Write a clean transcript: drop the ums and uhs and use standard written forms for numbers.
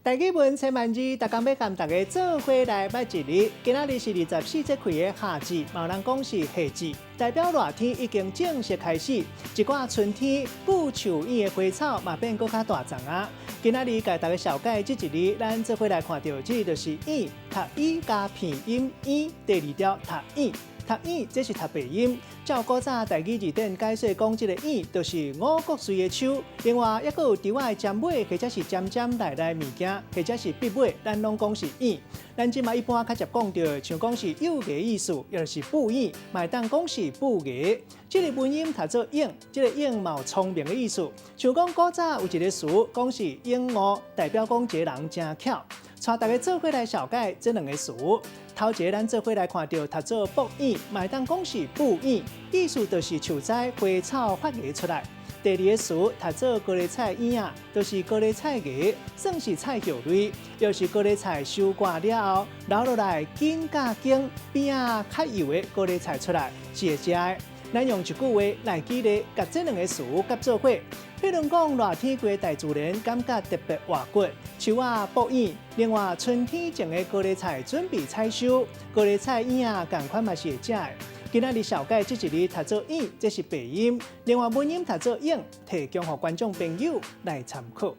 台語文千萬字，逐工欲共大家做伙來捌一字。今仔日是二十四節氣的夏至，嘛有人講是夏至，代表熱天已經正式開始。一寡春天布樹葉的花草嘛變閣較大叢仔。今仔日共大家紹介這一字，咱做伙來看著，這個就是𪜶，讀伊加鼻音𪜶，第二條讀𪜶。讀𪜶，這是讀白音。照古早台語字典解說講，這个𪜶就是五穀穗的秋。另外，猶閣有稻仔的針尾，或者是針尖內內物件，或者是筆尾，咱攏講是𪜶。咱這馬一般較捷講著，像講是幼芽意思，抑就是布𪜶，嘛會當講是布芽。這个文音讀做穎，這个穎嘛有聰明的意思。像講古早有一个詞講是穎悟，代表講這个人誠巧。帶大家做伙來紹介這兩个詞。頭一个咱做伙來看著讀做卜𪜶，嘛會當講是布𪜶，意思就是樹栽花草發芽出來。第二个詞讀做高麗菜葉仔，就是高麗菜芽，算是菜葉類，又是高麗菜收割了後留落來根佮莖邊仔較幼的高麗菜出來是會食的。咱用一句話來舉例，共這兩个詞結做伙。譬如講，熱天規个大自然感覺特別活骨，樹仔卜𪜶。另外，春天種的高麗菜準備採收，高麗菜葉仔仝款嘛是會食的。今仔日紹介這一字讀做𪜶，這是白音；另外文音讀做穎，提供予觀眾朋友來參考。